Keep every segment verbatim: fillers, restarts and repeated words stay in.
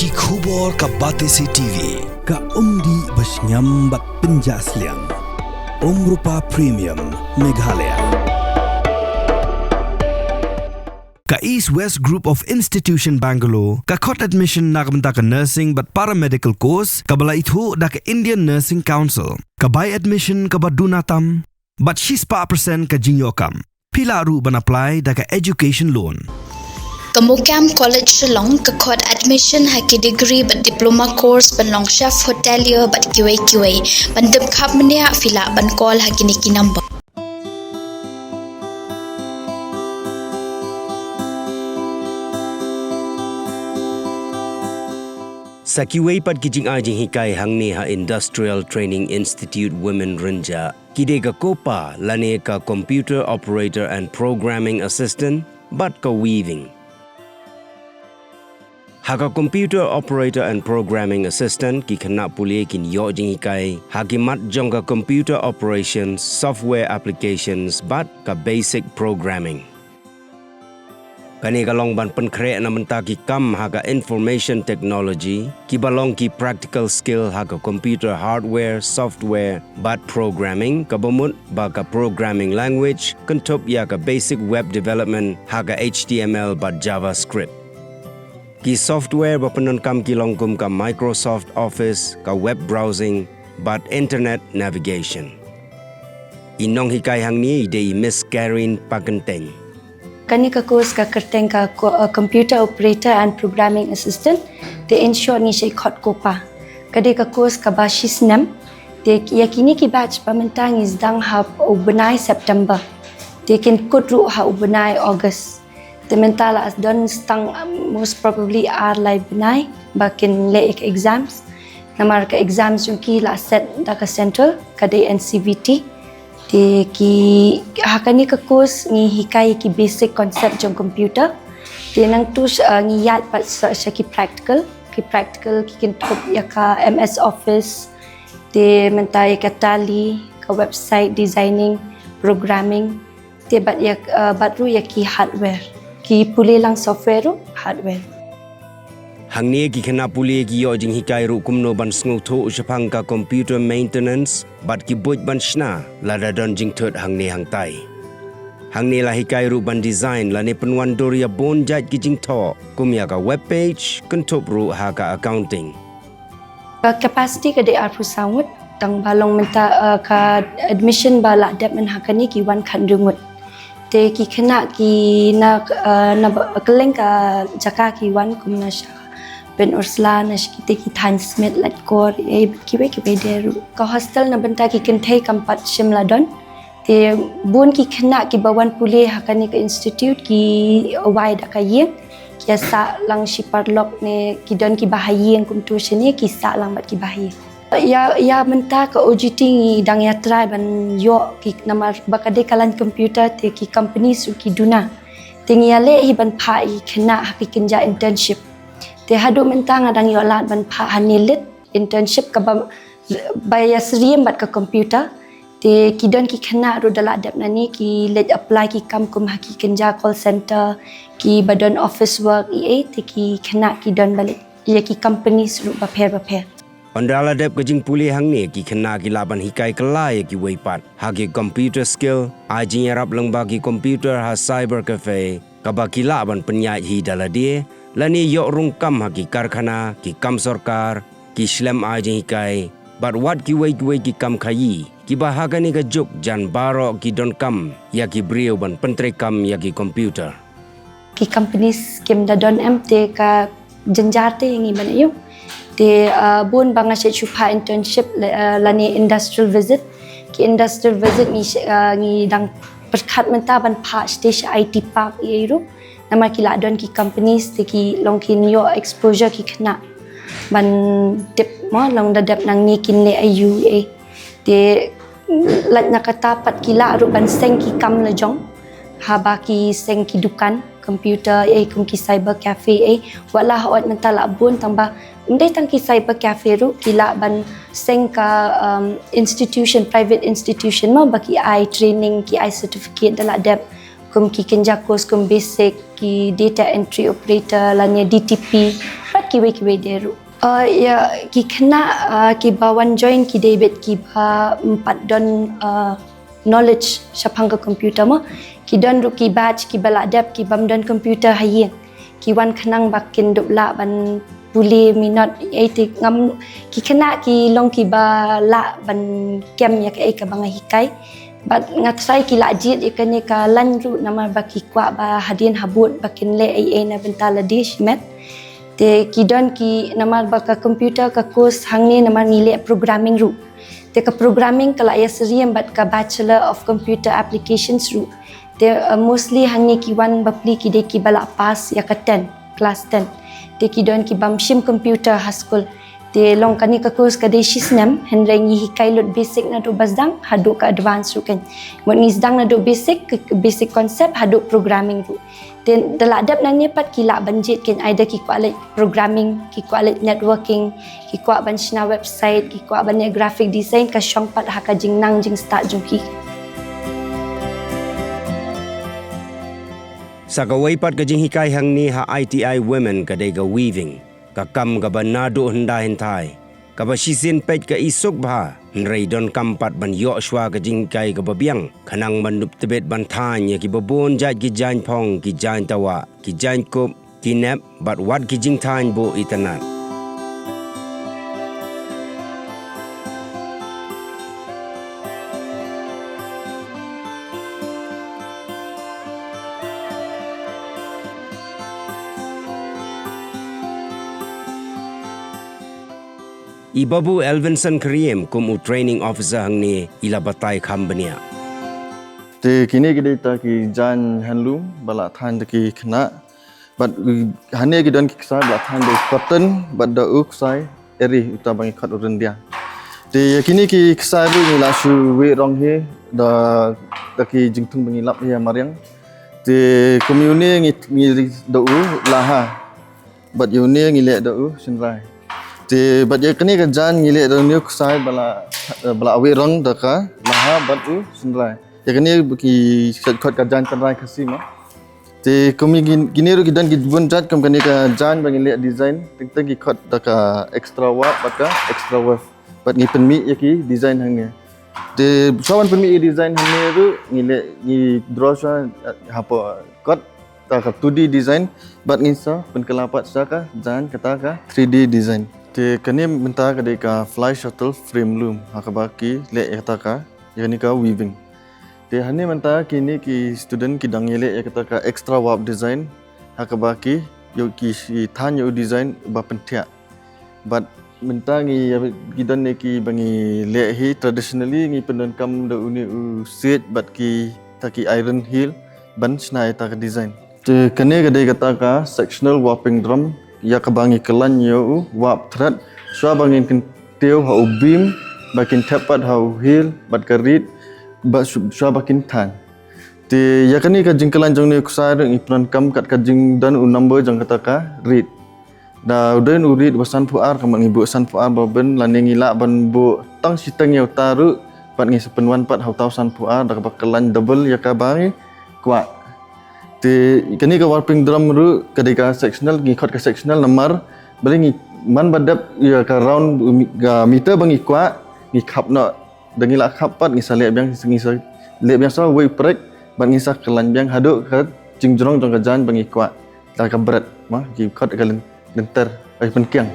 Ki khubor ka Batesi T V, ka umdih ba shngiam bad pynjah sliang. Umrupa Premium, Meghalaya. Ka East West Group of Institution Bangalore ka khot admission na ka bynta ka nursing bad paramedical course kaba la ithuh da ka Indian Nursing Council. Ka bai admission kaba duna tam bad shispah percent ka jingïoh kam. Phi lah ruh ban apply da ka education loan. Ka MOKAM College Shillong ka khot admission ha ki degree bad diploma course ban long chef hotelier bad kiwei kiwei. Ban tip khapbniah phi lah ban call ha kine ki number. Sa kiwei pat ki jingai jinghikai hangne ha Industrial Training Institute Women Rynjah, ki dei ka COPA lane ka Computer Operator and Programming Assistant bad ka weaving. Ha ka Computer Operator and Programming Assistant ki khynnah pule kin ïoh jinghikai ha ki mat jong ka computer operations, software applications bad ka basic programming. Kane ka long ban pynkhreh na bynta ki kam ha ka information technology, kiba long ki practical skill ha ka computer hardware, software bad programming, kaba mut ba ka programming language, kynthup ïa ka basic web development ha ka H T M L bad JavaScript. Ki software ba pyndonkam ki long kum ka Microsoft Office, ka web browsing bad internet navigation. I nonghikai hangne i dei i Miss Karen Pakenteng. Kane ka course ka kyrteng ka Co- uh, Computer Operator and Programming Assistant, te in short ngi sa i khot COPA. Ka dei ka course kaba shi snem, te ïa kine ki batch ba mynta ngi sdang ha u bnai September. Te kin kut ruh ha u bnai August. Te mynta la don stang, um, most probably ar lai bnai ba kin leh ïa ka exams. Namar ka exams jong ki la set da ka central, ka dei N C V T. Te ki ha kane ka course ngi hikai ki basic concept jong computer. Te nangtu sha, uh, ngi ïaid pat sha, sha ki practical, ki practical ki kynthup ïa ka M S Office. Te mynta ïa ka Tally, ka website designing, programming. Te bad ïa, uh, bad ruh ïa ki hardware. Ki pule lang software ruh hardware. Hangne ki khynnah pule ki ïoh jinghikai ruh kumno ban sngewthuh shaphang ka computer maintenance bad ki buit ban shna lada don jingthut hangne hangtai. Hangne la hikai ruh ban design lane pynwandur ïa bun jait ki jingthoh kum ïa ka web page, kynthup ruh ha ka accounting. Ka capacity ka dei arphew saw ngut, tang ba long mynta, uh, ka admission ba la dep mynta ha kane ki wan khathynriew ngut. Te ki khynnah ki na, uh, na ba- kylleng ka jaka ki wan kum na sha Pyn Ursula, na sha kite ki thaiñ Smit, Laitkor, eh, kiwei kiwei de ruh. Ka hostel na bynta ki kynthei kam pat shym la don. Te bun ki khynnah kiba wan pule ha kane ka institute ki wai da ka ïing, ki ïa sah lang shi paralok ne ki don kiba ha ïing kumtu shane ki sah lang bad kiba ha ïing. Ïa, ïa mynta ka O G T ngi dang ïa try ban ïoh ki namar ba ka dei ka line computer te ki company ruh ki duna. Te ngi ïa leh hi ban phah ïa ki khynnah ha ki kynja internship. Te haduh mynta nga dang ïoh lad ban phah ha NIELIT internship kaba ba ïa syriem bad ka computer. Te ki don ki khynnah ruh da la dep nangne ki leit apply ki kam kum ha ki kynja call center, kiba don office work, ei ei, te ki khynnah ki don ba leit ïa ki companies ruh bapher bapher. Ynda la dep ka jingpule hangne ki khynnah ki lah ban hikai kylla ïa kiwei pat ha ki computer skill, ai jingïarap lyngba ki computer ha cyber cafe, kaba ki lah ban pynïaid hi da lade, lane ïoh rung kam ha ki karkhana, ki kam sorkar, ki shlem ai jinghikai, bad wat kiwei kiwei ki kam khaïi, kiba ha kane ka juk jan baroh ki donkam ïa ki briew ban pyntreikam ïa ki computer. Ki companies kim da don em te ka jynjar te ïa ngi ban ïoh. Te, uh, bun ba nga shait shu phah internship la- uh, lane industrial visit. Ki industrial visit ngi sh- uh, ngi dang pyrkhat mynta ban phah sha I T park ïa ruh. Namar ki la don ki companies te ki long kin ïoh exposure ki khynnah ban tip mo long da dep nangne kin leh aïu eh. Te lait na kata pat ki lah ruh ban seng ki kam la jong haba ki seng ki dukan computer eh kum ki cyber cafe eh. Wat la hooid mynta la bun tang ba ym dei tang ki cyber cafe ruh ki lah ban seng ka, um, institution, private institution mo ba ki ai training, ki ai certificate da la dep kum ki kynja course kum basic ki data entry operator lane D T P, bad kiwei kiwei de ruh. Uh, ïa ki khynnah, uh, kiba wan join ki dei beit kiba ym pat don, uh, knowledge shaphang ka computer mo. Ki don ruh ki batch kiba la dep kibym don computer ha ïing. Ki wan khnang ba kin dup lah ban pule minot ei te ngam, ki khynnah ki long kiba lah ban kem ïa kaei kaba nga hikai. Bad nga tharai ki la jied ïa kane ka line ruh namar ba ki kwah ba hadien habud ba kin leh ei ei na bynta lade shimet. Te ki don ki namar ba ka computer ka course hangne namar ngi leh programming ruh. Te ka programming ka la ïa syriem bad ka Bachelor of Computer Applications ruh. Te, uh, mostly hangne ki wan bapli ki dei kiba la pass ïa ka ten, class ten. Te ki don kibym shim computer ha skul. Te long kane ka course ka dei shi snem, hynrei ngi hikai lut basic naduh ba sdang haduh ka advance ruh kan. Mut ngi sdang naduh basic, ka basic concept haduh programming ruh. Te da la dep nangne pat ki lah ban jied kan, either ki kwah leh programming, ki kwah leh networking, ki kwah ban shna website, ki kwah ban leh graphic design, ka shong pat ha ka jingnang jingstad jong ki. Sa kawei pat ka jinghikai hangne ha I T I Women ka dei ka weaving. Ka kam kaba naduh hyndai hynthai, kaba shisien peit ka isuk bha, hynrei donkam pat ban ïoh shuwa ka jinghikai kaba biang, khnang ban dup tbit ban thaiñ ïa kiba bun jait ki jaiñphong, ki jaiñtawah, ki jaiñkup, ki nep, bad wat ki jingthaiñ buh itynnad. I Babu Elvinson Kyriem kum u training officer hangne i la batai kham bniah. Te kine ki dei kita ki jaiñ handloom ba la thaiñ da ki khynnah. Bad, uh, hangne ki don ki ksai ba la thaiñ da u cotton bad da u ksai eri uta ba ngi khot u ryndia. Te ïa kine ki ksai ruh ngi la shu wieh rong hi da, da ki jingthung ba ngi lap hi ha mariang. Te kum ïa une ngi, ngi da u laha. Bad ïa une ngi leh da u shynrai. Te bad ïa kane ka jaiñ ngi leh da une u ksai ba la, ba la wieh rong da ka laha bad u shynrai. Ïa kane ki khot ka jaiñ tynrai Khasi mo. Te kum ïa ki, kine ruh ki don ki bun jait kum kane ka jaiñ ba ngi leh design, teng teng ki khot da ka extra warp bad ka extra weft. Bad ngi pynmih ïa ki design hangne. Te shuwa ban pynmih ïa design hangne ruh ngi leh, ngi draw shuwa, eh, hapoh kot da ka two D design, bad ngin sa pynkylla pat sha ka jaiñ kata ka three D design. Te kane mynta ka dei ka fly shuttle frame loom ha kaba ki leh ïa kata ka, ïa kane ka weaving. Te hangne mynta kine ki student ki dang ïaleh ïa kata ka extra warp design ha kaba ki ïoh ki shi thaiñ ïa u design ba pynthiah. Bad mynta ngi ïa ki don ne ki ba ngi leh hi traditionally ngi pyndonkam da une u siej bad kita ki iron heel ban shna ïa kata ka design. Te kane ka dei kata ka sectional warping drum ïa kaba ngi kylla ïa u warp thread shuwa ba ngin kyntiew ha u beam ba kin thep pat ha u heel bad ka reed ba shu-, shuwa ba kin thaiñ. Te ïa kane ka jingkylla jong une u ksai ruh ngi pyndonkam kat ka jingdon u number jong kata ka reed. Da u don u reed ba sanphew ar, ka mut ngi buh sanphew ar bobbin, lane ngi lah ban buh tang shiteng ïa uta ruh, bad ngi sa pynwan pat ha uta u sanphew ar, da kaba kylla double ïa kaba ngi kwah. Te kane ka warping drum ruh, ka dei ka sectional, ngi khot ka sectional namar, balei ngi man ba dep ïa ka round, ka meter ba ngi kwah, ngi khap noh, da ngi la khap pat, ngi sa leh biang, ngi sa leh biang sa wei prek, bad ngi sa kylla biang haduh ka jingjrong jong ka jaiñ ba ngi kwah. Da ka bret, ma, ki khot ka lyn-, lynter, ai pynkiang.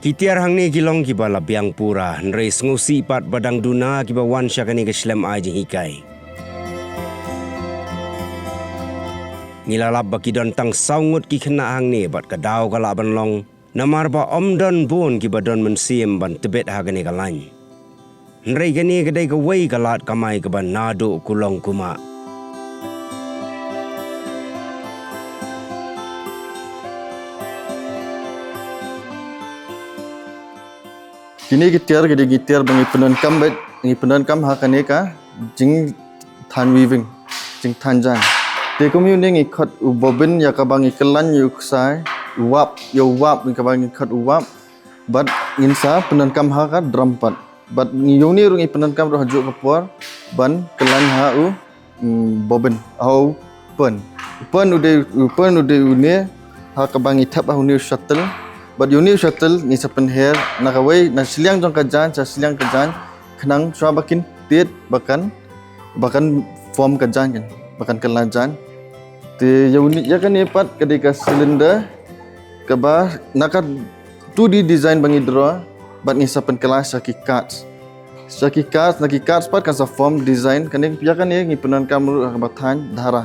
Ki tiar hangne ki long kiba la biang pura, hynrei sngewsih pat ba dang duna kiba wan sha kane ka shlem ai jinghikai. Ngi la lap ba ki don tang saw ngut ki khynnah hangne bad ka daw ka lah ban long, namar ba ym don bun kiba don mynsiem ban tbit ha kane ka lain. Hynrei kane ka dei kawei ka lad kamai kaba naduh kulong kumah. Kine ki tiar, ki dei ki tiar ba ngi pyndonkam bad, ngi pyndonkam ha kane ka jing thaiñ weaving, jingthaiñ jaiñ. Te kum ïa une ngi khot u bobbin ïa kaba ngi kylla ïa u ksai, u warp, ïa u warp, ïa kaba ngi khot u warp. Bad ngin sa pyndonkam ha ka drum pat. Bad ngi ïa une ruh ngi pyndonkam ruh ha juh ka por ban kylla ha u, mm, bobbin, ha u pon. U pun u dei, u pun u dei une ha kaba ngi thep ha une u shuttle. Bad ïa une u shuttle ngi sa pynher na kawei, na shiliang jong ka jaiñ sha shiliang ka jaiñ, khnang shuwa ba kin tied ba kan, ba kan form ka jaiñ, kan, ba kan kylla jaiñ. Te ïa une, ïa kane pat ka dei ka cylinder kaba na ka two D design ba ngi draw bad ngi sa pynkylla sha ki cards. Sha ki cards, na ki cards pat kan sa form design. Kane, ïa kane ngi pyndonkam ruh ha kaba thaiñ dhara.